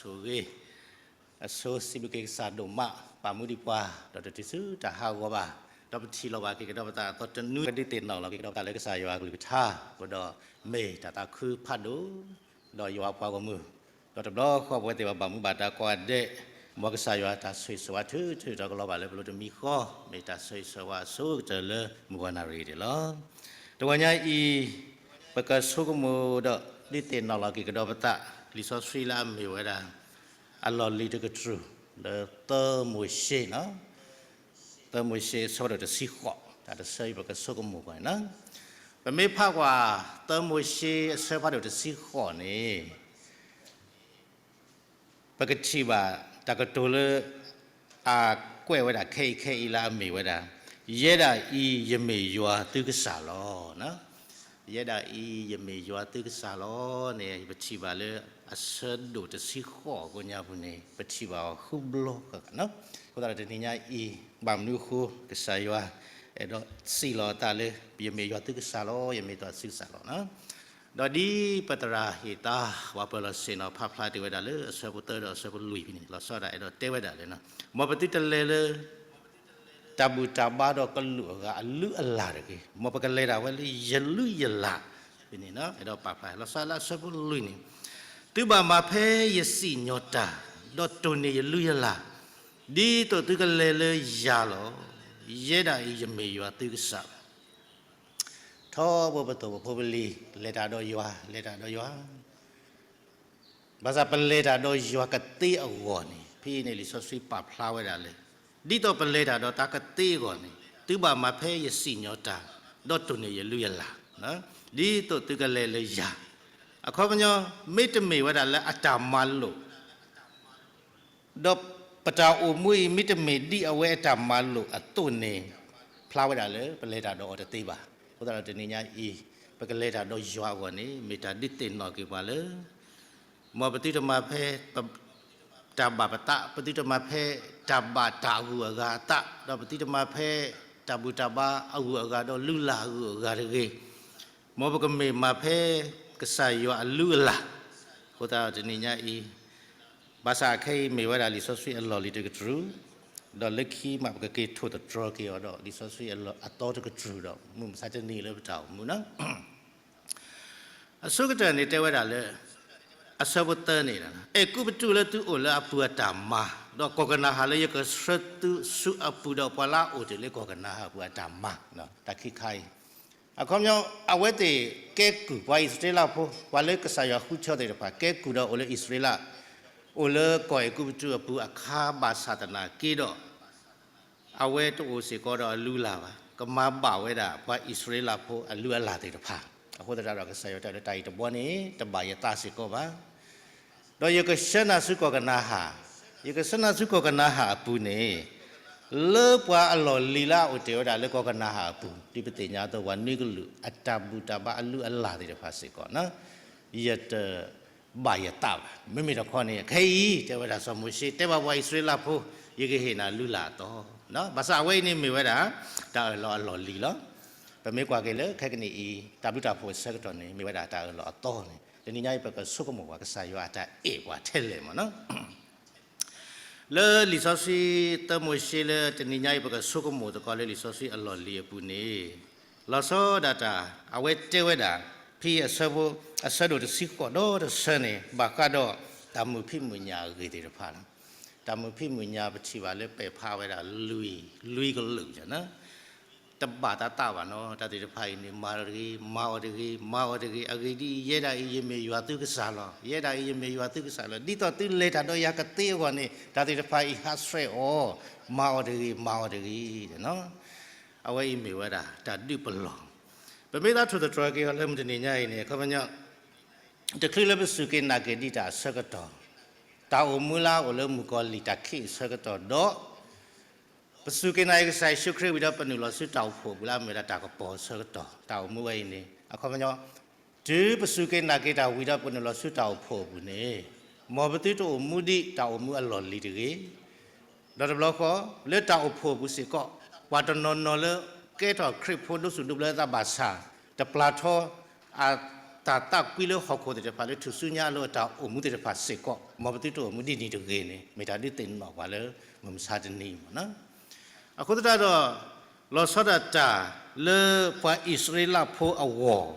ဆိၣ်ဂ့ၤ, အဆိစံးဘျုးက့ၤကစၢ်ဒိၣ်မး ပာ်မူဒံးပှၤ ဒီးတတုၤဆူတၢ်ဟးဂီၤဘၣ်, ဒီးပထံၣ်လိာ်ဘၣ်က့ၤကဒီးပသးအသီတနွံ ကဒုးသ့ၣ်နီၣ်လီၤက့ၤကဒီးပသးလၢကစၢ်ယွၤအကလုၢ်ကထါ, အဃိဒီးမ့ၢ်တၢ်သးခုဖးဒိၣ် ဒီးယွၤအပှၤဂီၢ်မုၢ်, ဒီးတဘျီဃီပဝဲသ့ၣ်ဘၣ်ဘၣ်မူဘၣ်ဒါကိးဂၤဒဲး, မ်ကစၢ်ယွၤတၢ်ဆိၣ်ဂ့ၤဆိၣ်ဝါထုထုတကလီၤဘၣ်လၢပလိၤတမံၤဃီ, မ့ၢ်တၢ်ဆိၣ်ဂ့ၤဆိၣ်ဝါအဆိကတၢၢ်လၢမုၢ်ဂီၤနၣ်ရံၣ်အံၤန့ၣ်လီၤ. တဂီၤညါအံၤ, ပကဆိကမိၣ်ဒီးဒုးသ့ၣ်နီၣ်လီၤက့ၤကဒီးပသး လံာ်စီဆှံလၢအမ့ၢ်ဝဲဒၣ် အလီၢ်လံၤတကတြူၢ် လၢသၢမိၤၡ့ သၢမိၤၡ့အဆၢဖးဒိၣ်တဆံဃိး, တၢ်တဆၢအံၤပကဆိကမိၣ်ကွၢ်န့ၣ်လီၤ. ပမ့ၢ်ဖးကွၢ် သၢမိၤၡ့အဆၢဖးဒိၣ်တဆံဃိးန့ၣ်, ပကထံၣ်ဘၣ်တၢ်ကတိၤလၢ အကွဲးဝဲဒၣ်ခဲအံၤခဲအံၤလၢအမ့ၢ်ဝဲဒၣ်, ယဲဒၣ်အံၤယမ့ၢ်ယွၤသုကစၢ်လီၤ. ယဲဒၣ်အံၤယမ့ၢ်ယွၤသုကစၢ်လီၤန့ၣ် ပထံၣ်ဘၣ်လၢအဆၢဒိၣ်တဆံဃိးအကိးညါပူၤန့ၣ် ပထံၣ်ဘၣ်အီၤဃုဘျီဃၣ်ဃၣ်န့ၣ်လီၤ. အဃိသတးဒီးတနံၤညါအံၤ ဘၣ်မနုၤအဃိ ကစၢ်ယွၤ အဲၣ်ဒိးစံးလီၤအသးလၢ ယမ့ၢ်ယွၤသုကစၢ်လီၤ, ယမ့ၢ်ယွၤသုကစၢ်လီၤန့ၣ်လီၤ. ဒီးဒ်ပသရၣ်ဟ့ၣ်သါ ပှၤပၢၤလီၢ်ဆ့ၣ်နီၤဖးဖျါတ့ၢ်ဝဲဒၣ်လၢအဆၢဖိသၢဒီးအဆၢဖိလွံၢ်ဖဲန့ၣ် လီၤဆီဒၣ်အဲၣ်ဒိးတဲဝဲဒၣ်လၢ, မ်ပသုတလဲၤလၢ တၢ်ဘူၣ်တၢ်ဘါဒီးကလူးအဂၤအလုၢ်အလၢ်တဂ့ၤ, မ်ပကလဲၤဒၣ်ဝဲလၢယလုၢ်ယလၢ်, ဖဲန့ၣ် အဲၣ်ဒိးပာ်ဖျါလီၤဆီလၢအဆၢဖိလွံၢ်န့ၣ်, သုဘၣ်မၤဖဲယစံၣ်ညီၣ်တၢ်, ဒီးတိၢ်န့ၢ်ယလုၢ်ယလၢ်, ဒ်သိးသုကလဲၤလၢယၤလီၤ. ယဲဒၣ်အံၤယမ့ၢ်ယွၤသုကစၢ် ထီဘိပသိၣ်ပဖိပလံၤ လဲၤတၢ်ဒီးယွၤ, လဲၤတၢ်ဒီးယွၤ, ဘၣ်ဆၣ်ပလဲၤတၢ်ဒီးယွၤကသ့အဂီၢ်န့ၣ် ဖဲအံၤန့ၣ်လံာ်စီဆှံပာ်ဖျါဝဲဒၣ်လၢ ဒ်သိးပလဲၤတၢ်ဒီးတၢ်ကသ့အဂီၢ်န့ၣ် သုဘၣ်မၤဖဲယစံၣ်ညီၣ်တၢ်, ဒီးတိၢ်န့ၢ်ယလုၢ်ယလၢ်, ဒ်သိးသုကလဲၤလၢယၤ, အခီပညီ မ့တမ့ၢ်ဝဲဒၣ်လၢအတၢ်မၤလိာ် ဒီးပတၢ်အိၣ်မူအံၤ မ့တမ့ၢ်ဒ်အဝဲအတၢ်မၤလိာ်အသိးန့ၣ် ဖျါဝဲဒၣ်လၢပလဲၤတၢ်ဒီးအီၤတသ့ဘၣ်. အဃိသတးဒီးတနံၤညါအံၤ ပကလဲၤတၢ်ဒီးယွၤအဂီၢ်န့ၣ် မ့ၢ်တၢ်ဒုးသ့ၣ်နီၣ်က့ၤပှၤလၢ မ်ပသုတမၤဖဲ တၢ်ဘၣ်ပသး, ပသုတမၤဖဲတၢ်ဘၣ်တၢ်အဂုၤအဂၤအသး, ဒီးပသုတမၤဖဲတၢ်ဘူၣ်တၢ်ဘါအဂုၤအဂၤဒီးလုၢ်လၢ်အဂုၤအဂၤတဂ့ၤ. မ်ပကမ့ၢ်မၤဖဲကစၢ်ယွၤအလုၢ်အလၢ်. အဃိသတးဒီးတနံၤညါအံၤ ဘၣ်ဆၣ်ခဲအံၤမ့ၢ်ဝဲဒၣ်လံာ်စီဆှံအလီၢ်လံၤတကတြူၢ်, ဒီးလၢခံမးပကက့ၤထိၣ်သတြီၤက့ၤအီၤဒီး လံာ်စီဆှံအသီတကတြူၢ်ဒီး မုၢ်မဆါတနံၤလၢပတၢ်အိၣ်မူန့ၣ်လီၤ. အဆိကတၢၢ်န့ၣ်တဲဝဲဒၣ်လၢ အဆၢဖိသၢန့ၣ်, အဲၤကူပတူးလၢသုအိၣ်လၢအပူၤအတၢ်မၤ, ဒီးကီၢ်ကနၤအၣ်လၢယကဆှၢသုဆူအပူၤဒီးပှၤလၢအအိၣ်တ့ၢ်လၢကီၢ်ကနၤအၣ်အပူၤအတၢ်မၤ, တၢ်ခံခါအံၤ အခီပညီ အဝဲသ့ၣ်ကဲကုၢ် ပှၤအံၣ်စရ့လးဖိ ပှၤလၢကစၢ်ယွၤဃုထၢသ့ၣ်တဖၣ် ကဲကုၢ်ဒီးအိၣ်လၢအံၣ်စရ့လး, အိၣ်လၢကီၢ်အဲၤကူပတူးအပူၤအခါဘၣ်ဆၣ်သနာ်က့ဒီး အဝဲတအိၣ်စ့ၢ်ကီးဒီးအလုၢ်အလၢ်ဘၣ်, ကမၤဘၣ်ဝဲဒၣ်ပှၤအံၣ်စရ့လးဖိအလုၢ်အလၢ်သ့ၣ်တဖၣ်. အဃိသတးဒီးကစၢ်ယွၤတဲလၢတၢ်အံၤတဘျီန့ၣ် တဘၣ်ယသးစ့ၢ်ကီးဘၣ် ဒီးယကဆှၢနၤဆူကီၢ်ကနၤအၣ်, ယကဆှၢနၤဆူကီၢ်ကနၤအၣ်အပူၤန့ၣ်, လၢပှၤအလီၢ်လံၤလၢအအိၣ်တ့ၢ်ဝဲဒၣ်လၢကီၢ်ကနၤအၣ်အပူၤ ဒ်ပသ့ၣ်ညါအသိး ပှၤနွံကလုာ်အတၢ်ဘူၣ်တၢ်ဘါအလုၢ်အလၢ်သ့ၣ်တဖၣ်စ့ၢ်ကီးန့ၣ် ယတဘၣ်ယသးဘၣ်. မ့မ့ၢ်တခီန့ၣ် ခဲအံၤ တဲဝဲဒၣ်စီၤမိၤၡ့ တဲဘၣ်ပှၤအံၣ်စရ့လးဖိ ယကဟ့ၣ်နၤလုၢ်လၢ်အသီ, ဘၣ်ဆၣ်အဝဲအံၤန့ၣ်မ့ၢ်ဝဲဒၣ် တၢ်အၢၣ်လီၤအလီၢ်လံၤလီၤ. ပမ့ၢ်ကွၢ်က့ၤလၢခဲကနံၣ်အံၤ တၢ်ဘျုးတၢ်ဖှိၣ်အဆၢကတီၢ်န့ၣ် မ့ၢ်ဝဲဒၣ်တၢ်အၢၣ်လီၤအသီန့ၣ် တနံၤညါအံၤ ပကဆိကမိၣ်ပှၤကစၢ်ယွၤအတၢ်အဲၣ်ပှၤထဲလဲၣ်မ့ၢ်န့ၣ် လၢလံာ်စီဆှံသၢမိၤၡ့လၢတနံၤညါအံၤ ပကဆိကမိၣ်သကိးလၢလံာ်စီဆှံအလီၢ်လံၤအပူၤန့ၣ်, လီၤဆီဒၣ်တၢ် အဝဲတဲဝဲဒၣ် ဖဲအဆၢဖိ အဆၢဒိၣ်တဆံဃိးဒီတဆၢန့ၣ် ဘၣ်ဃးဒီးတၢ်မုာ်ဖံးမုာ်ညၣ်အဂ့ၢ်သ့ၣ်တဖၣ်လီၤ. တၢ်မုာ်ဖံးမုာ်ညၣ်ပထံၣ်ဘၣ်လၢပဲာ်ဖးဝဲဒၣ်လွံၢ်, လွံၢ်ကလုာ်န့ၣ် တဘၣ်သးသးဘၣ်နီၤ, တၢ်သ့ၣ်တဖၣ်အံၤန့ၣ် မၤအီၤတဂ့ၤ, မၤအီၤတဂ့ၤ, မၤအီၤတဂ့ၤ, အဂ့ၢ်ဒ်အံၤ, ယဲဒၣ်အံၤ ယမ့ၢ်ယွၤသုကစၢ်လီၤ. ယဲဒၣ်အံၤ ယမ့ၢ်ယွၤသုကစၢ်လီၤ. ဒ်သိးသုလဲၤတၢ်ဒီးယၤကသ့အဂီၢ်န့ၣ် တၢ်သ့ၣ်တဖၣ်အံၤဟးဆှဲးအီၤ, မၤအီၤတဂ့ၤ, မၤအီၤတဂ့ၤ. အဝဲအံၤမ့ၢ်ဝဲဒၣ် တၢ်ဒုးပလီၢ်. ပမ့ၢ်သးထိၣ်သတြီၤက့ၤအီၤလၢမုၢ်တနံၤညါအံၤန့ၣ် အခီပညီ တချုးလၢပစူၢ်က့ၤနာ်က့ၤဒံးတၢ်အဆၢကတီၢ်, တၢ်အိၣ်မူလၢအအိၣ်လၢမုၣ်ကီၤလံၢ်တၢ်ခံးအဆၢကတီၢ်ဒီး ပစူၢ်က့ၤနာ်က့ၤကစၢ်ယ့ၣ်ၡူးခရံာ်ဝံၤဒီးပနုာ်လီၤဆူတၢ်အိၣ်ဖှိၣ်အပူၤလၢအမ့ၢ်ဝဲဒၣ်တၢ်ကပီၤအဆၢကတီၢ်, တၢ်အိၣ်မူဝဲအံၤန့ၣ် အခီပညီ တုၤပစူၢ်က့ၤနာ်က့ၤတၢ်ဝံၤဒီးပနုာ်လီၤဆူတၢ်အိၣ်ဖှိၣ်အပူၤန့ၣ်, မ်ပသုတအိၣ်မူဒံးတၢ်အိၣ်မူအလီၢ်လံၤတဂ့ၤ. ဒီးတဘျီဃီ လၢတၢ်အိၣ်ဖှိၣ်အပူၤစ့ၢ်ကီး ပှၤတနီၤနီၤလၢကဲထီၣ်ခရံာ်ဖိဒိၣ်စူၣ်ဒိၣ်ဘျၢသးဘၣ်ဆၣ် တပျၢ်ထီအ တၢ်သးကွံလၢဟီၣ်ခိၣ်သ့ၣ်တဖၣ်လၢထူၣ်စုညါအလိၤအတၢ်အိၣ်မူသ့ၣ်တဖၣ်စ့ၢ်ကီး မ်ပသုတအိၣ်မူဒ်န့ၣ်တဂ့ၤန့ၣ် မ့ၢ်တၢ်ဒုးသ့ၣ်နီၣ်ပှၤလၢမုၢ်မဆါတနံၤမ့ၢ်နီၤ. အဃိသတးဒီး လီၤဆီဒၣ်တၢ်လၢပှၤအံၣ်စရ့လးဖိအဂီၢ်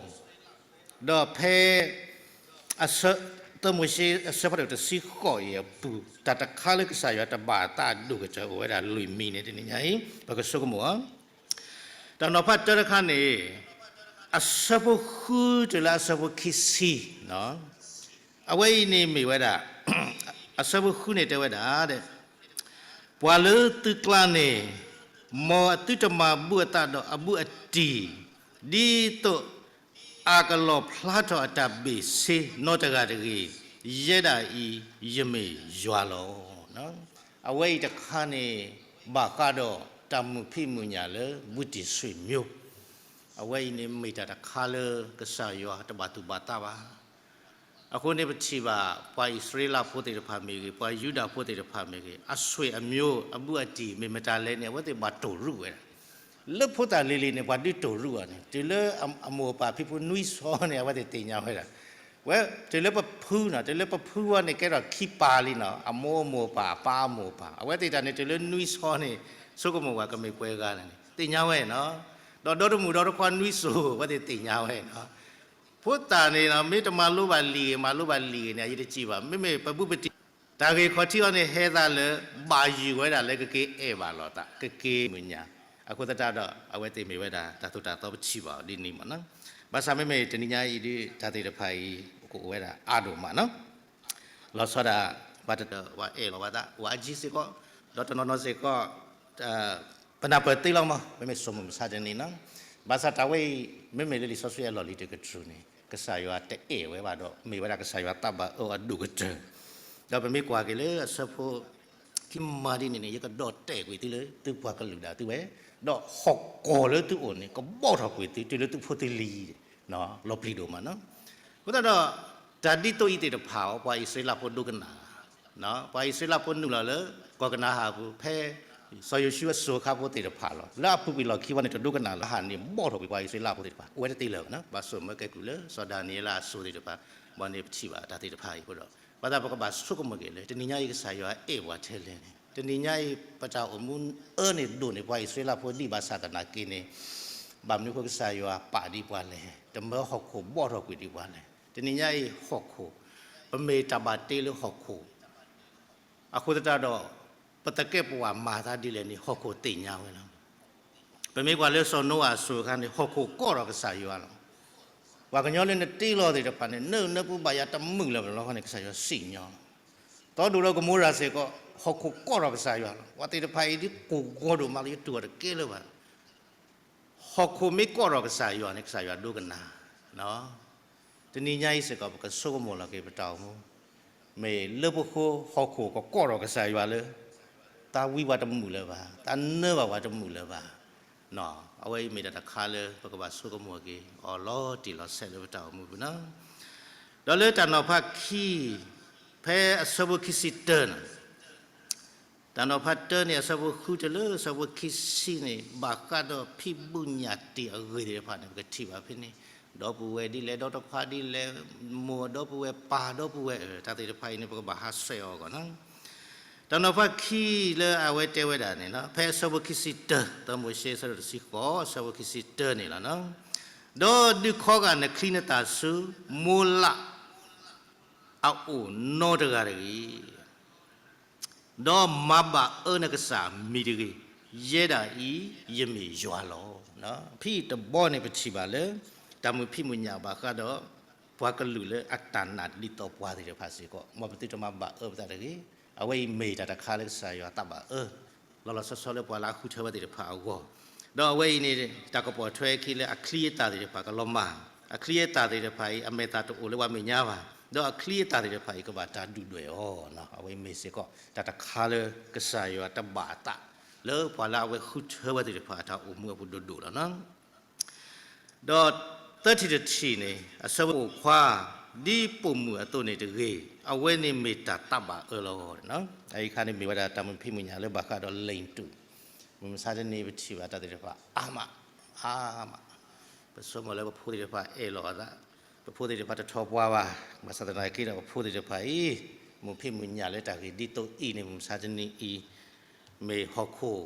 ဒီးဖဲ အဆၢ သၢမိၤၡ့ အဆၢဖးဒိၣ်တဆံဃိးအံၤအပူၤ တၢ်တခါလၢကစၢ်ယွၤတဘၣ်သးအဒိၣ်ကတၢၢ်အိၣ်ဝဲဒၣ်လွံၢ်မံၤန့ၣ် တနံၤညါအံၤ ပကဆိကမိၣ်အီၤ တၢ်နီၤဖးတၢတခါန့ၣ် အဆၢဖိဃုတုၤလၢအဆၢဖိခံဆံ အဝဲအံၤန့ၣ်မ့ၢ်ဝဲဒၣ် အဆၢဖိဃုန့ၣ်တဲဝဲဒၣ် ပှၤလၢသုကျါန့ၣ် မ်အသုတမၤဘူၣ်အသးဒီးအဘူးအတံၢ် ဒ်သိးအကလီၣ်ဖျါထီၣ်အတၢ်ဘ့ၣ်ဆ့နီတဂၤတဂ့ၤ, ယဲဒၣ်အံၤ ယမ့ၢ်ယွၤလီၤ. အဝဲအံၤတခါန့ၣ် ဘၣ်ဃးဒီးတၢ်မုာ်ဖံးမုာ်ညၣ်လၢ ဘူးတံၢ်ဆွေမျိုး အဝဲအံၤန့ၣ်မ့ၢ်တၢ်တခါလၢကစၢ်ယွၤတဘၣ်သူၣ်ဘၣ်သးဘၣ်. အဃိန့ၣ်ပထံၣ်ဘၣ် ပှၤအံၣ်စရ့လးဖိသ့ၣ်တဖၣ်မ့ၢ်ဂ့ၤ, ပှၤယူဒၤဖိသ့ၣ်တဖၣ်မ့ၢ်ဂ့ၤ, အဆွေမျိုး အဘူးအတံၢ် မ့ၢ်မတၤလဲၣ်န့ၣ် အဝဲသ့ၣ်ဘၣ်တိၢ်ရူၢ်ဝဲဒၣ်. လၢဖိသၣ်လံၤလံၤန့ၣ် ပှၤဒုးတိၢ်ရူၢ်အီၤန့ၣ် တုၤလၢအမိၢ်အပၢ်ဖံဖုနွံစီၤန့ၣ် အဝဲသ့ၣ်သ့ၣ်ညါဝဲဒၣ်. ဝဲ တုၤလၢပဖုနီၤ, တုၤလၢပဖုဝဲန့ၣ် ကဲထီၣ်ခံပၢ်လံနီၤ, အမိၢ်အမိၢ်အပၢ် အပၢ်အမိၢ်အပၢ်, အဝဲသ့ၣ်တၢ်န့ၣ် တုၤလၢနွံစီၤန့ၣ် ဆိကမိၣ်ဝဲကမ့ၢ်ပှဲၤဂၤလဲၣ်န့ၣ် သ့ၣ်ညါဝဲနီၤ. ဒီးဒီတမုၣ်ဒီတခွါနွံစိၤ အဝဲသ့ၣ်သ့ၣ်ညါဝဲနီၤ. ဖိသၣ်န့ၣ် မ့ၢ်တမၤလိဘၣ်လံာ်ဂ့ၤ မၤလိဘၣ်လံာ်ဂ့ၤန့ၣ် အယတစံးဘၣ်. မ့မ့ၢ်ပဘူးပတံၢ် တၢ်ဂ့ၢ်ခီၣ်ထံးအီၤန့ၣ် ဟဲသးလၢ ဘၣ်ယုၢ်ဝဲဒၣ်လၢကက့ၤအဲၣ်ဘၣ်လိာ်သး, ကက့ၤမုာ်ညါ. အဃိသတးဒီး အဝဲသ့ၣ်မ့ၢ်ဝဲဒၣ် တၢ်သိၣ်တၢ်သီပထံၣ်ဘၣ်အီၤဒ်န့ၣ်မ့ၢ်နီၤ. ဘၣ်ဆၣ်မ့မ့ၢ်တနံၤညါအံၤဒ် တၢ်သ့ၣ်တဖၣ်အံၤ ကအိၣ်ဝဲဒၣ်အါဒိၣ်မးနီၤ. လီၤဆီဒၣ် ပှၤတတၢၢ် ပှၤအဲၣ်လီၤဝဲသး ဝဲအကံစ့ၢ်ကီး, ဒီးတနီၤနီၤစ့ၢ်ကီး ပနၢ်ပၢၢ်သ့လီၤမး မ့မ့ၢ်စိၤမုၢ်မဆါတနံၤနီၤ. ဘၣ်ဆၣ်တၢ်ဝဲအံၤ မ့မ့ၢ်လၢလံာ်စီဆှံအလီၢ်လံၤတကတြူၢ်န့ၣ် ကစၢ်ယွၤတအဲၣ်ဝဲဘၣ်ဒီး မ့ၢ်ဝဲဒၣ်ကစၢ်ယွၤသးဘၣ်အၢအဒိၣ်ကတၢၢ်. ဒီးပမ့ၢ်ကွၢ်က့ၤလၢအဆၢဖိ ခံမၤဒ်န့ၣ်န့ၣ် ယကဒီၣ်တဲာ်ကွံာ်သုလၢသုပှၤကလုာ်ဒၣ်သုဝဲ, ဒီးဟီၣ်ကီၢ်လၢသုအိၣ်န့ၣ် ကဘီၣ်ထီၣ်ကွံာ်သု တုၤလၢသုဖိသုလံၤ, လီၤပျံၤဒိၣ်မးနီၤ. အဃိသတးဒီး တၢ်ဒ်သိးအံၤသ့ၣ်တဖၣ်အီၤ ပှၤအံၣ်စရ့လးဖိဒိကနၣ်, ပှၤအံၣ်စရ့လးဖိနုာ်လီၤလၢ ကီၢ်ကနၤအၣ်အပူၤ ဖဲ စီၤယိၤၡူအစိၤအခါဖိသ့ၣ်တဖၣ်လီၤ. လၢအပူၤကွံာ်လီၢ်ခံဝဲန့ၣ် တဒိကနၣ်လၢဟးန့ၣ် ဘီၣ်ထီၣ်ကွံာ်ပှၤအံၣ်စရ့လးဖိသ့ၣ်တဖၣ် အိၣ်ဝဲတသ့လၢၤဘၣ်နီၤ. ဘၣ်ဆိၣ်မၢကဲကုၢ်လၢ စီၤဒၤနံးယ့လးအစိၤသ့ၣ်တဖၣ်, ဘၣ်န့ၣ်ပထံၣ်ဘၣ်တၢ်သ့ၣ်တဖၣ်အံၤအဃိဒီး ဘၣ်ဆၣ်ပကဘၣ်ဆိကမိၣ်က့ၤလၢ တနံၤညါအံၤကစၢ်ယွၤအဲၣ်ပှၤထဲလဲၣ်န့ၣ် တနံၤညါအံၤ ပတၢ်အိၣ်မူအၢန့ၣ်ဒိၣ်န့ၢ် ပှၤအံၣ်စရ့လးဖိဒံးဘၣ်ဆၣ်သနာ်က့န့ၣ် ဘၣ်မနုၤအဃိကစၢ်ယွၤပာ်ဒံးပှၤလဲၣ်, တမၢဟီၣ်ခိၣ်ဘီၣ်ထီၣ်ကွံာ်ဒံးပှၤလဲၣ်. တနံၤညါအံၤဟီၣ်ခိၣ် ပမ့ၢ်တၢ်ဘၣ်တ့လၢဟီၣ်ခိၣ် အဃိသတးဒီး ပသကဲးပဝးမၤသးဒ်လဲၣ်န့ၣ် ဟီၣ်ခိၣ်သ့ၣ်ညါဝဲလီၤ. ပမ့ၢ်ကွၢ်လၢစီၤနိအၤအစိၤအခါန့ၣ် ဟီၣ်ခိၣ်ကိးထီၣ်ကစၢ်ယွၤလီၤ. ပှၤကညီလၢနတ့လီၤသ့ၣ်တဖၣ်န့ၣ် နၢနၢပူၤဘၣ်ယၤတမုာ်လၢၤဘၣ်လီၤန့ၣ် ကစၢ်ယွၤစံၣ်ညီလီၤ. စီၤဒိၣ်ဒီးကမိရၤစ့ၢ်ကီး ဟီၣ်ခိၣ်ကိးထီၣ်ကစၢ်ယွၤလီၤ. ပှၤသ့ၣ်တဖၣ်အံၤဒ်ကိၢ်ဂီၤဒိၣ်မးလၢ ယတူၢ်အီၤတကဲလၢၤဘၣ်. ဟီၣ်ခိၣ်မ့ၢ်ကိးထီၣ်ကစၢ်ယွၤန့ၣ် ကစၢ်ယွၤဒိကနၣ်. တနံၤညါအံၤစ့ၢ်ကီး ပကဆိကမိၣ်လီၤက့ၤပတၢ်အိၣ်မူ, မ့ၢ်လၢပဃိဟီၣ်ခိၣ်ကကိးထီၣ်ကစၢ်ယွၤလၢ သးဝံပှၤတမုာ်လၢၤဘၣ်, သးနၢဘၣ်ပှၤတမုာ်လၢၤဘၣ်. အဝဲအံၤမ့ၢ်တၢ်တခါလၢပကဘၣ်ဆိကမိၣ်က့ၤအီၤလီၤတံၢ်လီၤဆဲးလၢပတၢ်အိၣ်မူပူၤနီၤ. ဒီးလၢတၢ်နီၤဖးခံ ဖဲအဆၢဖိခံဆံတၢန့ၣ် တၢ်နီၤဖးတၢန့ၣ် အဆၢဖိဃုတုၤလၢအဆၢဖိခံဆံန့ၣ် ဘၣ်ဃးဒီးဖံးဘူးညၣ်တ့ၢ်အဂ့ၢ်သ့ၣ်တဖၣ်န့ၣ် ပကထံၣ်ဘၣ်ဖဲန့ၣ်, ဒီပုၢ်ဝဲၢ်ဒ်လဲၣ်, ဒီတခွါဒ်လဲၣ်, မိၢ်ဒီပုၢ်ဝဲၢ်, ပၢ်ဒီပုၢ်ဝဲၢ်, တၢ်သ့ၣ်တဖၣ်အံၤန့ၣ် ပကဘၣ်ဟးဆှဲးအီၤအဂီၢ်နီၤ. တၢ်နီၤဖးခံလၢအဝဲတဲဝဲဒၣ်န့ၣ် ဖဲအဆၢဖိခံဆံတၢ, သၢမိၤၡ့ အဆၢဒိၣ်တဆံဃိး အဆၢဖိခံဆံတၢန့ၣ်လီၤ. ဒီးဒုးခီဂာ်နချံနသၣ်ဆူ မိလၢ် အအိၣ်နီတဂၤတဂ့ၤ. ဒီးမၤဘၣ်အၢနကစၢ်မံၤတဂ့ၤ, ယဲဒၣ်အံၤ ယမ့ၢ်ယွၤလီၤ. ဖဲအံၤတဘီန့ၣ် ပထံၣ်ဘၣ်လၢ တၢ်မုာ်ဖံးမုာ်ညၣ်ဘၣ်ဃးဒီး ပှၤကလုာ်လၢအတၢ်နာ်ဒ်သိးပှၤသ့ၣ်တဖၣ်စ့ၢ်ကီး, မ်ပသုတမၤဘၣ်အၢပသးတဂ့ၤ. အဝဲအံၤမ့ၢ်တၢ်တခါလၢကစၢ်ယွၤသးဘၣ်အၢ လီၤလီၤဆီဆီလၢပှၤလၢအဃုထၢဝဲသ့ၣ်တဖၣ်အဂီၢ်, ဒီးအဝဲအံၤန့ၣ် တၢ်ကပိာ်ထွဲအခံလၢအချံအသၣ်သ့ၣ်တဖၣ်ကလီၤမၢ်, အချံအသၣ်သ့ၣ်တဖၣ်အံၤ အမဲာ်သၣ်တအိၣ်လၢပှၤမဲာ်ညါဘၣ်, ဒီးအချံအသၣ်သ့ၣ်တဖၣ်အံၤ ကဘၣ်တၢ်ဒုၣ်ဒွဲၣ်အီၤ, အဝဲအံၤမ့ၢ်စ့ၢ်ကီး တၢ်တခါလၢကစၢ်ယွၤတဘၣ်အသး လၢပှၤလၢအဝဲဃုထၢဝဲသ့ၣ်တဖၣ်အတၢ်အိၣ်မူအပူၤဒိၣ်ဒိၣ်လီၤနီၤ. ဒီးသၢထံၣ်တထံၣ်န့ၣ် အဆၢဖိခွါ, ဒ်ပိာ်မုၣ်အသိးန့ၣ်တဂ့ၤ, အဝဲန့ၣ်မ့ၢ်တၢ်သးဘၣ်အၢလီၤ. အအံၤအခါန့ၣ်မ့ၢ်ဝဲဒၣ်တၢ်မုာ်ဖံးမုာ်ညၣ်လၢဘၣ်ဃးဒီးလ့ၣ်တူၢ်, မုၢ်မဆါတနံၤပထံၣ်ဘၣ်တၢ်သ့ၣ်တဖၣ်အါမး, အါမး, ပဆိကမိၣ်လၢပဖိသ့ၣ်တဖၣ်အဲၣ်လီၤအသး ပဖိသ့ၣ်တဖၣ်တထီၣ်ပှၤဘၣ်, ဘၣ်ဆၣ်သနာ်က့ဒီး ပဖိသ့ၣ်တဖၣ်အံၤ မုာ်ဖံးမုာ်ညၣ်လၢတၢ်ဂ့ၢ်ဒ်သိးအံၤန့ၣ် မုၢ်မဆါတနံၤအံၤ မ့ၢ်ဟီၣ်ခိၣ်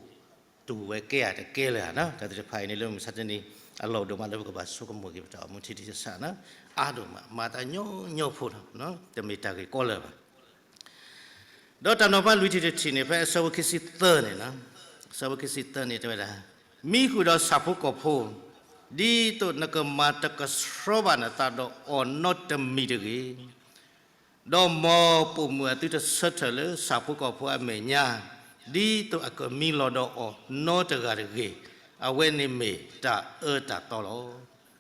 တူၢ်ဝဲကဲဧါတကဲလၢၤဧါနီၤ. တၢ်သ့ၣ်တဖၣ်အံၤန့ၣ် လၢမုၢ်မဆါတနံၤ အလီၢ်ဒိၣ်မးလၢပကဘၣ်ဆိကမိၣ်က့ၤပတၢ်အိၣ်မူထံထံဆးဆးနီၤ. အါဒိၣ်မး မၤတၢ်ညီညီဖိနီၤ, တမ့ၢ်တၢ်ဂ့ၢ်ကီလၢၤဘၣ်. ဒီးတၢ်နီၤဖးလွံၢ်ထံၣ်တထံၣ်န့ၣ် ဖဲအဆၢဖိခံဆံသၢန့ၣ်, အဆၢဖိခံဆံသၢန့ၣ် တဲဝဲဒၣ်, မံဃုာ်ဒီးဆၣ်ဖိကီၢ်ဖိ, ဒ်သိးနကမၤတကဆှီဘၣ်နသးဒီးအီၤနီတမံၤတဂ့ၤ, ဒီးမ်ပိာ်မုၣ်အသုတဆၢထၢၣ်လၢဆၣ်ဖိကီၢ်ဖိအမဲာ်ညါ, ဒ်သိးအကမံလီၤဒီးအီၤနီတဂၤတဂ့ၤ, အဝဲန့ၣ်မ့ၢ်တၢ်အၢတၢ်သီလီၤ.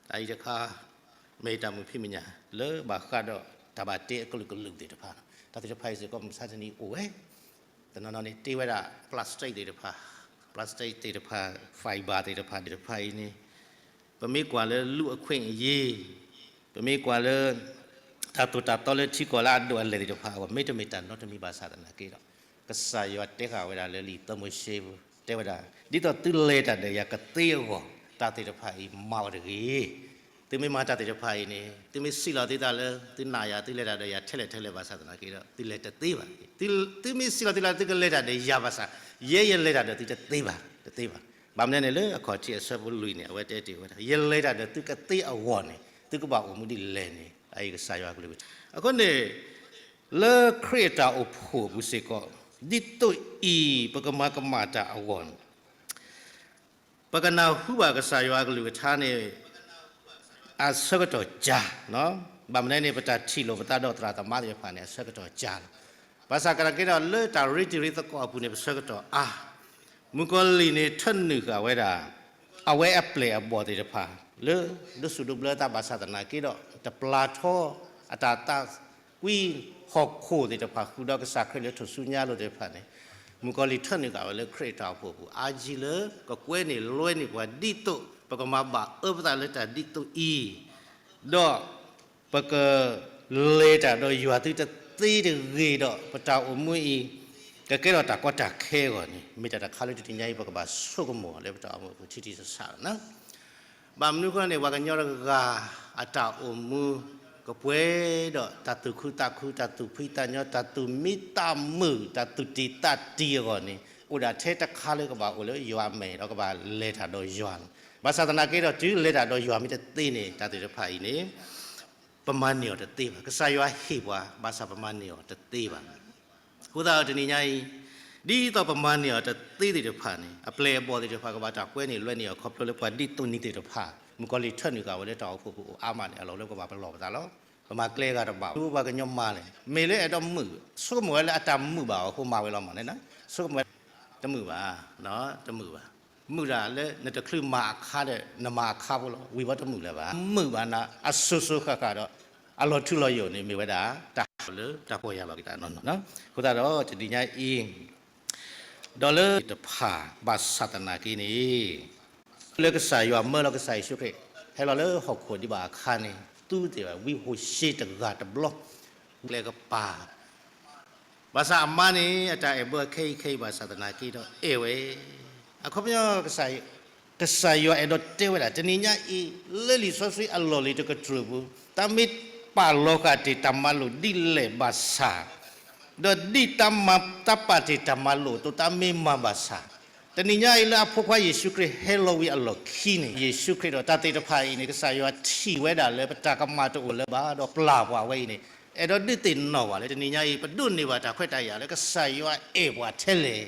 တၢ်အံၤတခါ မ့ၢ်တၢ်မုာ်ဖံးမုာ်ညၣ်လၢဘၣ်ဃးဒီးတၢ်ဘၣ်တ့အကလုာ်ကလုာ်သ့ၣ်တဖၣ်, တၢ်သ့ၣ်တဖၣ်အံၤစ့ၢ်ကီး မုၢ်မဆါတနံၤအိၣ်ဝဲ, တနီၤနီၤန့ၣ် တ့ဝဲဒၣ် plastic သ့ၣ်တဖၣ်, plastic သ့ၣ်တဖၣ်, fiber သ့ၣ်တဖၣ်, သ့ၣ်တဖၣ်အံၤန့ၣ် ပမ့ၢ်ကွၢ်လၢလူၢ်အခွင့်အရေး, ပမ့ၢ်ကွၢ်လၢ တၢ်သိၣ်တၢ်သီလၢထံကီၢ်လၢအဒိၣ်အလဲၢ်သ့ၣ်တဖၣ်အဂီၢ် မ့တမ့ၢ်တၢ်နီတမံၤဘၣ်ဆၣ်သနာ်က့ဒီး, ကစၢ်ယွၤတဲဃာ်ဝဲဒၣ်လၢလံာ်စီၤမိၤၡ့ပူၤ တဲဝဲဒၣ်, ဒ်သိးသုလဲၤတၢ်ဒီးယၤကသ့အဂီၢ်, တၢ်သ့ၣ်တဖၣ်အံၤမၤအီၤတဂ့ၤ. သုမ့ၢ်မၤတၢ်သ့ၣ်တဖၣ်အံၤန့ၣ် သုမ့ၢ်စံးလီၤသုသးလၢ သုနာ်ယၤ သုလဲၤတၢ်ဒီးယၤထဲလဲၣ်ထဲလဲၣ်ဘၣ်ဆၣ်သနာ်က့ဒီး သုလဲၤတသ့ဘၣ်. သုမ့ၢ်စံးလီၤသုသးလၢသုကလဲၤတၢ်ဒီးယၤဘၣ်ဆၣ်, ယဲယလဲၤတၢ်ဒီးသုတသ့ဘၣ်, တသ့ဘၣ်. ဘၣ်မနုၤန့ၣ်လၢအခီၣ်ထံးအဆၢဖိလွံၢ်န့ၣ် အဝဲတဲတ့ၢ်ဝဲဒၣ်, ယလဲၤတၢ်ဒီးသုကသ့အဂီၢ်န့ၣ် သုကဘၣ်အိၣ်မူဒ်လဲၣ်န့ၣ် အအံၤကစၢ်ယွၤကလုၢ်ကထါ. အဃိန့ၣ် လၢခရံာ်အတၢ်အိၣ်ဖှိၣ်အပူၤစ့ၢ်ကီး, ဒ်သိးအံၤ ပကမၤကမၣ်တၢ်အဂီၢ်န့ၣ် ပကနၢ်ဟူဘၣ်ကစၢ်ယွၤအကလုၢ်ကထါန့ၣ် အဆၢကတီၢ်ကၢ်, ဘၣ်မနုၤန့ၣ် ပတၢ်ထံၣ်လိာ်ပသးဒီးသရၣ်သမါသ့ၣ်တဖၣ်န့ၣ် အဆၢကတီၢ်ကၢ်လီၤ. ဘၣ်ဆၣ်သနာ်က့ဒီး လၢတၢ်ရ့တံၤရ့သကိးအပူၤန့ၣ် ပဆၢကတီၢ်အါ, မုၣ်ကီၤလံၢ်န့ၣ် ထၢနုာ်ဃာ်ဝဲဒၣ် အဝဲအပျဲၢ်အဘီၣ်သ့ၣ်တဖၣ် လၢ ဒိးစူၣ်ဒိးဘျၢသးဘၣ်ဆၣ်သနာ်က့ဒီး တပျၢ်ထီအတၢ်သးကွံဟီၣ်ခိၣ်သ့ၣ်တဖၣ် ဃုာ်ဒီးကစၢ်ခရံာ်လၢထူၣ်စုညါအလိၤသ့ၣ်တဖၣ်န့ၣ်, မုၣ်ကီၤလံၢ်ထၢနုာ်ဃာ်ဝဲလၢခရံာ်အတၢ်အိၣ်ဖှိၣ်အပူၤ အါကံလၢ ကကွဲန့ၢ်လွဲန့ၢ်ပှၤဒ်သိး ပကမၤဘၣ်အၢပသးလၢတၢ်ဒ်သိးအံၤ, ဒီး ပက လဲၤတၢ်ဒီးယွၤသုတသ့တဂ့ၤဒီး ပတၢ်အိၣ်မူအံၤ ကကဲထီၣ်တၢ်ကီတၢ်ခဲအဂီၢ်န့ၣ် မ့ၢ်တၢ်တခါလၢတနံၤညါအံၤ ပကဘၣ်ဆိကမိၣ်လၢပတၢ်အိၣ်မူအပူၤထံထံဆးဆးလီၤ. ဘၣ်မနုၤအဃိန့ၣ် ပှၤကညီတဂၤအတၢ်အိၣ်မူ ကပှဲၤဒီးတၢ်သူၣ်ခုသးခု, တၢ်သူၣ်ဖှံသးညီ, တၢ်သူၣ်မံသးမုာ်, တၢ်သူၣ်တံၢ်သးတံၢ်အဂီၢ်န့ၣ် အိၣ်ဒၣ်ထဲတခါလၢကဘၣ်အိၣ်လၢယွၤအမဲာ် ဒီးကဘၣ်လဲၤတၢ်ဒီးယွၤလီၤ. ဘၣ်ဆၣ်သနာ်က့ဒီး တုၤလဲၤတၢ်ဒီးယွၤမ့ၢ်တသ့န့ၣ် တၢ်သ့ၣ်တဖၣ်အံၤန့ၣ် ပမၤန့ၢ်အီၤတသ့ဘၣ်. ကစၢ်ယွၤဟ့ၣ်ပှၤ ဘၣ်ဆၣ်ပမၤန့ၢ်အီၤတသ့ဘၣ်. အဃိသတးဒီးတနံၤညါအံၤ ဒ်သိးပမၤန့ၢ်အီၤတသ့သ့ၣ်တဖၣ်န့ၣ် အပျဲၢ်အဘီၣ်သ့ၣ်တဖၣ် ကဘၣ်တၢ်ကွဲန့ၢ်လွဲန့ၢ်အီၤ ခီဖျိလၢပှၤဒ်သိးနံၤသ့ၣ်တဖၣ် မုၣ်ကီၤလံၢ်ထၢနုာ်ဃာ်ဝဲလၢတၢ်အိၣ်ဖှိၣ်ပူၤအိၣ်အါမးန့ၣ် အလီၢ်လၢပကဘၣ်ပလီၢ်ပသးလီၤ. ပမၤကျဲဂၤတဘၣ် ပှၤကညီမၤလဲၣ် မ့ၢ်လၢအဲၣ်ဒိးမုာ် ဆိကမိၣ်ဝဲလၢအတၢ်မုာ်ဘၣ်အီၤအဃိမၤဝဲလီၤမးန့ၣ် ဆိကမိၣ်ဝဲ တမုာ်ဘၣ်, တမုာ်ဘၣ်. မုာ်ဒၣ်လၢနတချုးမၤအခါဒီး နမၤအခါဖိလီၤ. ဝံၤဘီတမုာ်လၢၤဘၣ်. မုာ်ဘၣ်နၤ အစိၤစိၤဃၣ်ဃၣ်ဒီး အလီၤထူလီၤယိာ်န့ၣ် မ့ၢ်ဝဲဒၣ် တၢ်လၢတၢ်ပီၢ်ယၢ်လီၤက့ၤတၢ်နီၢ်နီၢ်. အဃိသတးဒီး တနံၤညါအံၤ ဒီးလၢတဖၣ်ဘၣ်ဆၣ်သနာ်က့န့ၣ် လၢကစၢ်ယွၤမၢလီၤကစၢ်ယ့ၣ်ၡူးခရံာ် ဟဲလီၤလၢဟီၣ်ခိၣ်ဒံးဘၣ်အခါန့ၣ် သူသ့ၣ်ဝံဟိၣ်ၡ့တဂၤတဘျီ ကျဲကပၤ ဘၣ်ဆၣ်အမါန့ၣ် အတၢ်အဲၣ်ဘၢအခဲအံၤခဲအံၤဘၣ်ဆၣ်သနာ်က့ဒီးအဲၣ်ဝဲ. အခီပညီ ကစၢ်ယွၤအဲၣ်ဒိးတဲဝဲဒၣ် တနံၤညါအံၤ လၢလံာ်စီဆှံအလီၢ်လံၤတကတြူၢ်ပူၤ တၢ်မ့ၢ်ပာ်လီၤဃာ်တ့ၢ်တၢ်မၤလိာ်ဒ်လဲၣ်ဘၣ်ဆၣ် ဒီးဒ်တၢ်မၤတၢ်ပာ်တ့ၢ်တၢ်မၤလိာ်အသိး တၢ်မ့ၢ်မၤဘၣ်ဆၣ်, တနံၤညါအံၤလၢအဖိခွါယ့ၣ်ၡူးခရံာ်ဟဲလီၤဝံၤအလီၢ်ခံန့ၣ် ယ့ၣ်ၡူးခရံာ်ဒီးတၢ်သ့ၣ်တဖၣ်အံၤန့ၣ် ကစၢ်ယွၤထံၣ်ဝဲဒၣ်လၢပတၢ်ကမၣ်တအိၣ်လၢၤဘၣ် ဒီးပျၢ်ပှၤဝဲအံၤန့ၣ် အဲၣ်ဒိးဒုးသ့ၣ်နီၣ်ပှၤလၢတနံၤညါအံၤ ပဒိးန့ၢ်ဘၣ်တၢ်ခွဲးတၢ်ယာ်လၢကစၢ်ယွၤအဲၣ်ပှၤထဲလဲၣ်,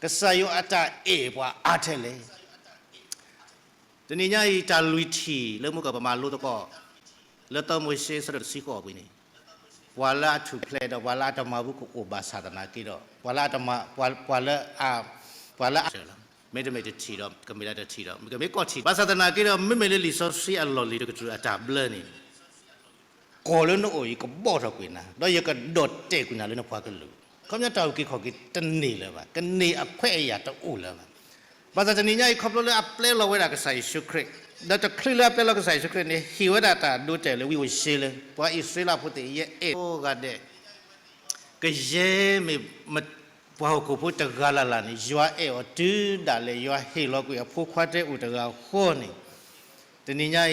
ကစၢ်ယွၤအတၢ်အဲၣ်ပှၤအါထဲလဲၣ်. တနံၤညါအံၤ တၢ်လွံၢ်ထံၣ်လၢမုၢ်ကပမၤလိသကိး လၢသီမိၤၡ့ဆၢဒိၣ်တဆံဃိးအပူၤန့ၣ် ပှၤလၢအထူၣ်ဖျဲးဒီးပှၤလၢအတမၤဘူၣ်ကအိၣ်ဘၣ်ဆၣ်သနာ်က့ဒီး ပှၤလၢအတမၤ ပှၤလၢအ မ့တမ့ၢ်တထံၣ်ဒီး ကမ့ၢ်လၢတထံၣ်ဒီး ကမ့ၢ်ကီၢ်ထံၣ် ဘၣ်ဆၣ်သနာ်က့ဒီး မ့မ့ၢ်လၢလံာ်စီဆှံအလီၢ်လံၤတကတြူၢ်အတၢ်ဘျၢန့ၣ် ကီၢ်လၢနအိၣ်အံၤကဘီၣ်ထီၣ်ကွံာ်နၤ ဒီးယကဒီၣ်တဲာ်ကွံာ်နၤလၢနပှၤကလုာ်, ခီပညီတၢ်အုၣ်က့ၤခီၣ်က့ၤတန့ၢ်လၢၤဘၣ်, ကန့ၢ်အခွဲးအယာ်တအိၣ်လၢၤဘၣ်. ဘၣ်ဆၣ်တနံၤညါအံၤ ခီဖျိလၢအပျဲလီၤဝဲဒၣ်ကစၢ်ယ့ၣ်ၡူးခရံာ်, ဒီးတချုးလၢအပျဲလီၤကစၢ်ယ့ၣ်ၡူးခရံာ်န့ၣ် ဟ့ၣ်ဝဲဒၣ်တၢ်ဒိတဲာ်လၢဝံဟိၣ်ၡ့လၢ ပှၤအံၣ်စရ့လးဖိသ့ၣ် ယအဲၣ်ကိးဂၤဒဲး ကယဲၢ်မ့ၢ် ပှၤဟီၣ်ခိၣ်ဖိတဂၤလၢ်လၢ်န့ၣ် ယွၤအဲၣ်အီၤတုၤဒၣ်လဲာ် ယွၤဟ့ၣ်လီၤကွံာ်အဖိခွါတအိၣ်တဂၤဃီန့ၣ်, တနံၤညါ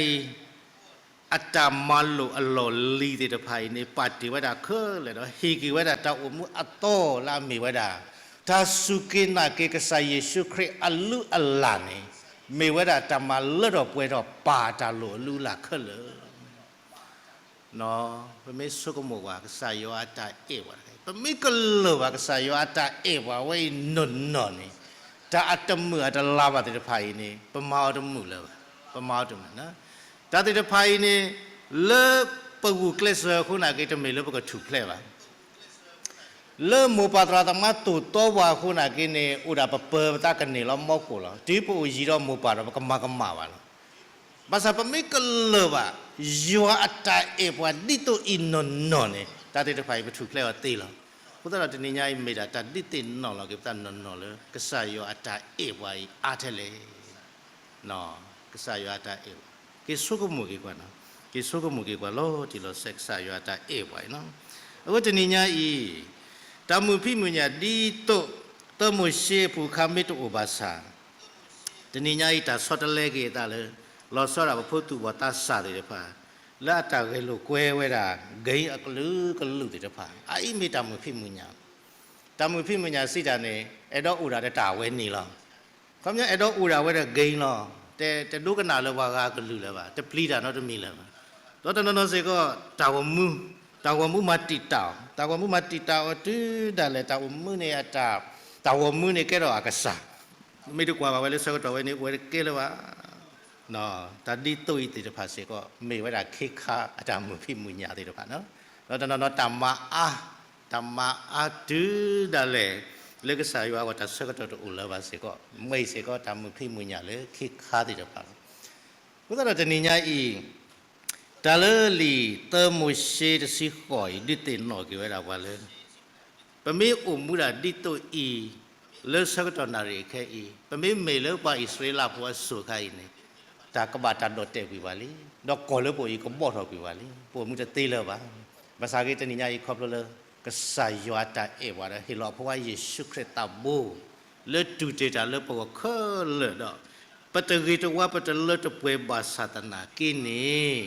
အံၤ အတၢ်မၤလိာ်အလီၢ်လံၤသ့ၣ်တဖၣ်အံၤန့ၣ် ပာ်တ့ၢ်ဝဲဒၣ်ခဲလၢာ်ဒီး ဟ့ၣ်က့ၤဝဲဒၣ်တၢ်အိၣ်မူအသီလၢအမ့ၢ်ဝဲဒၣ် တၢ်စူၢ်က့ၤနာ်က့ၤကစၢ်ယ့ၣ်ၡူးခရံာ်အလုၢ်အလၢ်န့ၣ် မ့ၢ်ဝဲဒၣ်တၢ်မၤလၢထီၣ်ပှဲၤထီၣ်ပၢ်တၢ်လိၣ်အလုၢ်အလၢ်ခဲလၢာ် ပမ့ၢ်ဆိကမိၣ်ကွၢ် ကစၢ်ယွၤအတၢ်အဲၣ်ပှၤတခါအံၤ ပမ့ၢ်ကလၢာ်ဘၣ်ကစၢ်ယွၤအတၢ်အဲၣ်ပှၤဝဲအံၤနီၢ်နီၢ်န့ၣ် တၢ်အတမုာ်အတလၤဘၣ်သ့ၣ်တဖၣ်အံၤန့ၣ် ပမၤအီၤတမုာ်လၢၤဘၣ်, ပမၤအီၤတမုာ်. တၢ်သ့ၣ်တဖၣ်အံၤန့ၣ် လၢပဂုာ်ကျဲးစၢးအဃိနာ်က့ တမ့ၢ်လၢပကထူၣ်ဖျဲးဘၣ် လၢမိၢ်ပၢ်သရၣ်သမါသိၣ်တီပှၤအဃိနာ်က့န့ၣ် အိၣ်ဒၣ်ပပၢၤပသးကန့ၢ်လီၤမီကိၣ်လီၤ. တုၤပအိၣ်ယံၤဒီးမိၢ်ပၢ်ဒီး ပကမၤကမၣ်ဘၣ်လီၤ. ဘၣ်ဆၣ်ပမ့ၢ်ကလၢာ်ဘၣ် ယွၤအတၢ်အဲၣ်ပှၤဒ်သိးအံၤနီၢ်နီၢ်န့ၣ် တၢ်သ့ၣ်တဖၣ်အံၤ ပထူၣ်ဖျဲးအီၤသ့လီၤ. အဃိသတးဒီးတနံၤညါအံၤ မ့ၢ်ဒၣ်တၢ်ဒုးသ့ၣ်နီၣ်လီၤက့ၤပသးနီၢ်နီၢ်လၢ ကစၢ်ယွၤအတၢ်အဲၣ်ပှၤအံၤအါထဲလဲၣ် ကစၢ်ယွၤအတၢ်အဲၣ်ပှၤ, က့ၤဆိကမိၣ်က့ၤကွၢ်, က့ၤဆိကမိၣ်က့ၤကွၢ်လီၤတံၢ်လီၤဆဲး ကစၢ်ယွၤအတၢ်အဲၣ်ပှၤအံၤလီၤ. အဃိတနံၤညါအံၤ တၢ်မုာ်ဖံးမုာ်ညၣ်ဒ်သိး သၢမိၤၡ့အပူၤအခါမ့ၢ်တအိၣ်ဘၣ်ဆၣ်, တနံၤညါအံၤတၢ်ဆီတလဲက့ၤအသးလၢ လီၤဆီဒၣ်ပဖိသူၣ်ဘီၣ်သးစၢ်သ့ၣ်တဖၣ် လၢအတၢ်ဂဲၤလိာ်ကွဲဝဲဒၣ် game အကလုာ်ကလုာ်သ့ၣ်တဖၣ် အအံၤမ့ၢ်တၢ်မုာ်ဖံးမုာ်ညၣ် တၢ်မုာ်ဖံးမုာ်ညၣ်စံးတၢ်န့ၣ် အဲၣ်ဒိးအိၣ်ဒၣ်ဒီးတၢ်အဝဲန့ၣ်လီၤ. ခီပညီအဲၣ်ဒိးအိၣ်ဒၣ်ဝဲဒီး game လီၤ. တဒိကနၣ်လၢပှၤဂၤအကလုၢ်လၢၤဘၣ်, တပျံၤတၢ်နီတမံၤလၢၤဘၣ်. ဒီးတနီၤနီၤစ့ၢ်ကီး တၢ်ဂီၤမူ, တၢ်ဂီၤမူမၤတံာ်တာ်အီၤ, တၢ်ဂီၤမူမၤတံာ်တာ်အီၤတုၤဒၣ်လဲာ် တၢ်အိၣ်မူန့ၣ်အတၢ်, တၢ်ဂီၤမူန့ၣ်ကဲထီၣ်အကစၢ်, မ့ၢ်တကွၢ်ဘၣ်ဝဲလၢဆၢကတီၢ်ဝဲန့ၣ် အိၣ်ဝဲတကဲလၢၤဘၣ် တၢ်ဒ်သိးအံၤသ့ၣ်တဖၣ်စ့ၢ်ကီး မ့ၢ်ဝဲဒၣ်ခ့ခါအတၢ်မုာ်ဖံးမုာ်ညၣ်သ့ၣ်တဖၣ်, ဒီးတနီၤနီၤတၢ်မၤအါ, တၢ်မၤအါတုၤဒၣ်လဲာ် လၢကစၢ်ယွၤအဂီၢ်တၢ်ဆၢကတီၢ်တအိၣ်လၢၤဘၣ်စ့ၢ်ကီး မ့ၢ်စ့ၢ်ကီးတၢ်မုာ်ဖံးမုာ်ညၣ်လၢခ့ခါသ့ၣ်တဖၣ်လီၤ. အဃိသတးဒီးတနံၤညါအံၤ တၢ်လၢလံာ်သၢမိၤၡ့တဆံဃိးအံၤ ဒုးသ့ၣ်နီၣ်က့ၤဝဲဒၣ်ပှၤလၢ ပမ့ၢ်အိၣ်မူဒၣ်ဒ်သိးအံၤ လၢဆၢကတီၢ်နၣ်ရံၣ်အခဲအံၤ ပမ့ၢ်မ့ၢ်လၢပှၤအံၣ်စရ့လးဖိအစိၤအခါအံၤန့ၣ် တၢ်ကဘၣ်တၢ်ဒိးတဲာ်ကွံာ်ပှၤလံ, ဒီးကီၢ်လၢပအိၣ်အံၤကဘီၣ်ထီၣ်ကွံာ်ပှၤလံ, ပအိၣ်မူတသ့လၢၤဘၣ်. ဘၣ်ဆၣ်က့တနံၤညါအံၤခီဖျိလၢ ကစၢ်ယွၤတၢ်အဲၣ်ပှၤဒီး ဟ့ၣ်လီၤအဖိခွါယ့ၣ်ၡူးခရံာ်သးဘိ လၢတူၢ်တ့ၢ်တၢ်လၢပဂီၢ်ခဲလၢာ်ဒီး ပတဂ့ၤတဝါပတလၢတပှဲၤဘၣ်ဆၣ်သနာ်က့န့ၣ်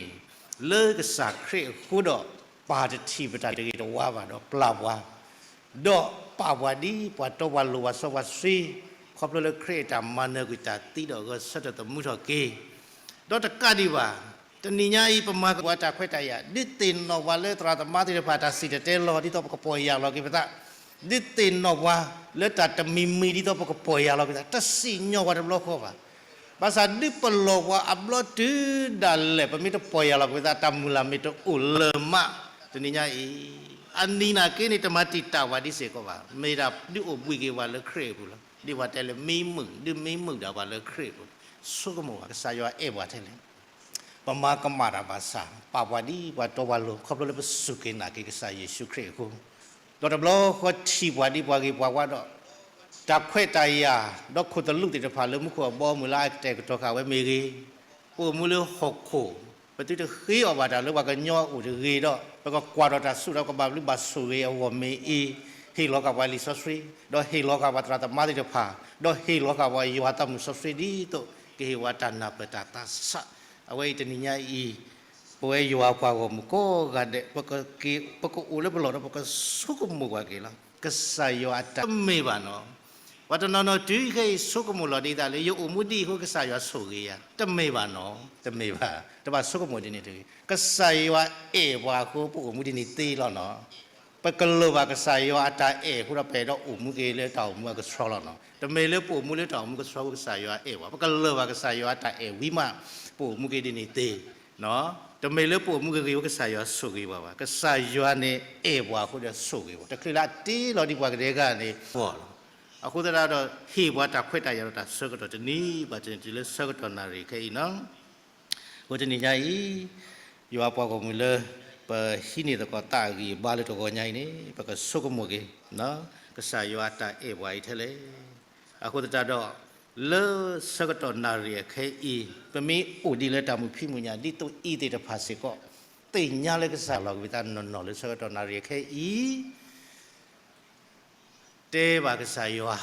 လၢကစၢ်ခရံာ်အဃိဒီး ပၢ်တထံၣ်ပတၢ်တဂ့ၤတဝါဘၣ်ဒီးပျၢ်ပှၤ, ဒီးပာ်ပှၤဒ်ပှၤတီပှၤလိၤပှၤစီပှၤဆှံ, ခီဖျိလၢခရံာ်အတၢ်မၤနၢၤကွံာ်တၢ်သံဒီးဂဲၤဆၢထၢၣ်သမူထီၣ်က့ၤ ဒီးတကးဒံးဘၣ်, တနံၤညါအံၤ ပမၤကပှၤတၢ်ခွဲးတၢ်ယာ် ဒုးသ့ၣ်နီၣ်ပှၤလၢသရၣ်သမါသ့ၣ်တဖၣ် တၢ်စံၣ်တဲၤတဲလီၤဒ်သိးပကပီၢ်ယၢ်လီၤက့ၤပသး, ဒုးသ့ၣ်နီၣ်ပှၤလၢတၢ်တမံၤမံၤဒ်သိးပကပီၢ်ယၢ်လီၤက့ၤပသး တစံၣ်ညီၣ်ပှၤတဘျီဃီဘၣ်. ဘၣ်ဆၣ်ဒုးပလီၢ်ပှၤအဘျီတုၤဒၣ်လဲာ် ပမ့ၢ်တပီၢ်ယၢ်လီၤက့ၤပသး တၢ်မုၢ်လၢ်မ့ၢ်တအိၣ်လၢၤမး တနံၤညါအံၤ အနံၤနာ်က့န့ၣ် တမၤတံာ်တာ်ပှၤဒ်စ့ၢ်ကီးဘၣ်. မ့ၢ်ဒၣ်ဒုးအိၣ်ဘှံးက့ၤပှၤလၢခရံာ်အပူၤလီၤ. ဒ်ပှၤတဲလၢမံမုာ် ဒုးမံမုာ်ဒၣ်ပှၤလၢခရံာ်အပူၤ, ဆိကမိၣ်ဘၣ် ကစၢ်ယွၤအဲၣ်ပှၤထဲလဲၣ် ပမၤကမၣ်တၢ်ဘၣ်ဆၣ် ပာ်ပှၤဒ်ပှၤတီပှၤလိၤ ခီဖျိလၢပစူၢ်က့ၤနာ်က့ၤကစၢ်ယ့ၣ်ၡူးခရံာ်အဃိ, ဒီးတဘျီဃီထံၣ်ပှၤဒ်ပှၤဂ့ၤပှၤဝါဒီး တၢ်ခွဲးတၢ်ယာ် ဒီးခိၣ်သလုးသ့ၣ်တဖၣ်လၢမူခိၣ်အဘီအမုၢ်လၢအကတဲာ်ကတီၤဃာ်ဝဲမ့ၢ်ဂ့ၤ, ပအိၣ်မူလၢဟီၣ်ခိၣ် ပသုတဃ့အီၣ်ဘၣ်တၢ်လၢပှၤကညီအအိၣ်တဂ့ၤဒီး ပကကွၢ်ထီၣ်တၢ်ဆူၣ်ဒီးကဘၣ်ဘျုးဘၣ်ဆိၣ်ဂ့ၤအဂီၢ်မ့ၢ်အံၤ, ဟ့ၣ်လီၤဃာ်ပှၤလံာ်စီဆှံ, ဒီးဟ့ၣ်လီၤဃာ်ပှၤသရၣ်သမါသ့ၣ်တဖၣ်, ဒီးဟ့ၣ်လီၤဃာ်ပှၤယွၤသးမုၢ်စီဆှံဒ်သိး ကဟ့ၣ်ပှၤတၢ်နၢ်ပၢၢ်တၢ်သးဆး, အဝဲအံၤတနံၤညါအံၤ ပဝဲယွၤပှၤဂီၢ်မုၢ်ကိးဂၤဒဲး ပကက့ၤ ပကအိၣ်လၢပလီၢ်ဒီးပကဆိကမိၣ်ကွၢ်က့ၤလီၤ. ကစၢ်ယွၤအတၢ် တမ့ၢ်ဘၣ်နီၤ. ပှၤတနီၤနီၤတုၤခဲအံၤဆိကမိၣ်လီၤဒ်သိးလၢ ယအိၣ်မူဒ်အံၤအဃိကစၢ်ယွၤဆိၣ်ဂ့ၤယၤ, တမ့ၢ်ဘၣ်နီၤ, တမ့ၢ်ဘၣ်. တဘၣ်ဆိကမိၣ်ဒ်န့ၣ်တဂ့ၤ. ကစၢ်ယွၤအဲၣ်ပှၤအဃိ ပအိၣ်မူဒ်န့ၣ်သ့လီၤနီၤ. ပကလၢၤဘၣ်ကစၢ်ယွၤအတၢ်အဲၣ်အဃိဒီး ပအဲၣ်ဒိးအိၣ်မူက့ၤလၢတၢ်အိၣ်မူအကဆှီလီၤနီၤ. တမ့ၢ်လၢပအိၣ်မူလၢတၢ်အိၣ်မူကဆှီအဃိကစၢ်ယွၤအဲၣ်ပှၤ, ပကလၢၤဘၣ်ကစၢ်ယွၤအတၢ်အဲၣ်ဝံၤမး ပအိၣ်မူက့ၤဒ်န့ၣ်သ့ တမ့ၢ်လၢပအိၣ်မူဂ့ၤဂ့ၤအဃိကစၢ်ယွၤဆိၣ်ဂ့ၤပှၤဘၣ်. ကစၢ်ယွၤန့ၣ်အဲၣ်ပှၤအဃိဒီးဆိၣ်ဂ့ၤပှၤ, တချုးလၢအတ့လီၤဒ်ပှၤကဒဲကဒါန့ၣ်အဂီၢ်လီၤ. အဃိသတးဒီး ဟ့ၣ်ပှၤတၢ်ခွဲးတၢ်ယာ်ဒီးတၢ်ဆၢကတီၢ်တနံၤဘၣ်တနံၤတုၤလၢဆၢကတီၢ်နၣ်ရံၣ်ခဲအံၤနီၤ. အဃိတနံၤညါအံၤ ယွၤပှၤဂီၢ်မုၢ်လၢ ပဟံးန့ၢ်သကိးသးအဂံၢ်အဘါလၢတဂီၤညါအံၤန့ၣ် ပကဆိကမိၣ်က့ၤ ကစၢ်ယွၤအတၢ်အဲၣ်ပှၤအံၤထဲလဲၣ်. အဃိသတးဒီး လၢဆၢကတီၢ်နၣ်ရံၣ်အခဲအံၤ ပမ့ၢ်အိၣ်ဒံးလၢတၢ်မုာ်ဖံးမုာ်ညၣ်ဒ်သိးအံၤသ့ၣ်တဖၣ်စ့ၢ်ကီး သ့ၣ်ညါလၢကစၢ်လီၤက့ၤပသးနီၢ်နီၢ်လၢဆၢကတီၢ်နၣ်ရံၣ်အခဲအံၤ တဲဘၣ်ကစၢ်ယွၤ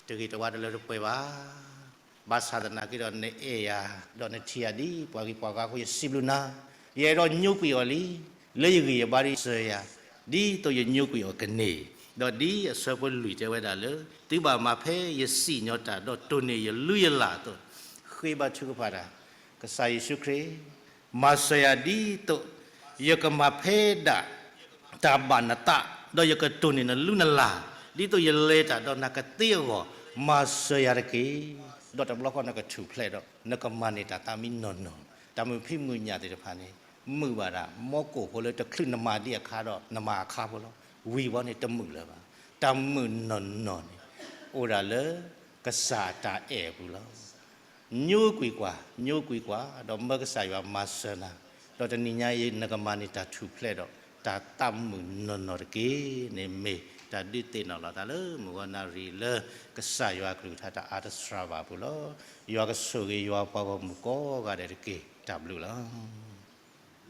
တဂ့ၤတဝါတလၢတပှဲၤဘၣ်. ဘၣ်ဆၣ်သနာ်က့ဒီးနအဲၣ်ယၤ ဒီးနထံၣ်ယၤဒ်ပှၤဂ့ၤပှၤဝါအဃိ ယစံးဘျုးနၤ, ယအဲၣ်ဒိးညိကွံာ်အီၤလံ, လၢယဂံၢ်ယဘါဒ်စၢၤယၤ, ဒ်သိးယညိကွံာ်အီၤကန့ၢ်, ဒီးဒ်အဆၢဖိလွံၢ်တဲဝဲဒၣ်လၢ သုဘၣ်မၤဖဲယစံၣ်ညီၣ်တၢ် ဒီးတိၢ်န့ၢ်ယလုၢ်ယလၢ်အသိး, ဃ့ဘါထုကဖၣ်တၢ်, ကစၢ်ယ့ၣ်ၡူးခရံာ်, မၤစၢၤယၤဒ်သိး ယကမၤဖဲဒၣ် တၢ်ဘၣ်နသး, ဒီးယကတိၢ်န့ၢ်နလုၢ်နလၢ်, ဒ်သိးယလဲၤတၢ်ဒီးနကသ့အဂီၢ်, မၤစၢၤယၤတက့ၢ်. ဒီးတဘျီဃီနကထူၣ်ဖျဲးဒီး နကမၤန့ၢ်တၢ်သးမံနီၢ်နီၢ်, တၢ်မုာ်ဖံးမုာ်ညၣ်သ့ၣ်တဖၣ်န့ၣ် မုာ်ဘၣ်ဒၣ် မီကိၢ်ဖိလၢတချုးနမၤဒံးအခါဒီး နမၤအခါဖိလီၤ. ဝံၤဘီန့ၣ်တမုာ်လၢၤဘၣ်. တၢ်မုာ်နီၢ်နီၢ်န့ၣ် အိၣ်ဒၣ်လၢကစၢ်အတၢ်အဲၣ်အပူၤလီၤ. ညိကွံာ်ကွၢ်, ညိကွံာ်ကွၢ်, ဒီးမၢကစၢ်ယွၤမၤစၢၤနၤ, ဒီးတနံၤညါအံၤ နကမၤန့ၢ်တၢ်ထူၣ်ဖျဲးဒီး တၢ်သးမုာ်နီၢ်နီၢ်တက့ၢ်န့ၣ်မ့ၢ် တၢ်ဒုးသ့ၣ်နီၣ်လီၤသးလၢမုၢ်ဂီၤနၣ်ရံၣ်လၢ ကစၢ်ယွၤအကလုၢ်ကထါတၢ်အါတစှၤဘၣ်အပူၤလီၤ. ယွၤကဆိၣ်ဂ့ၤယွၤပှၤဂီၢ်မုၢ်ကိးဂၤဒဲးတက့ၢ်. တၢ်ဘျုးလီၤ.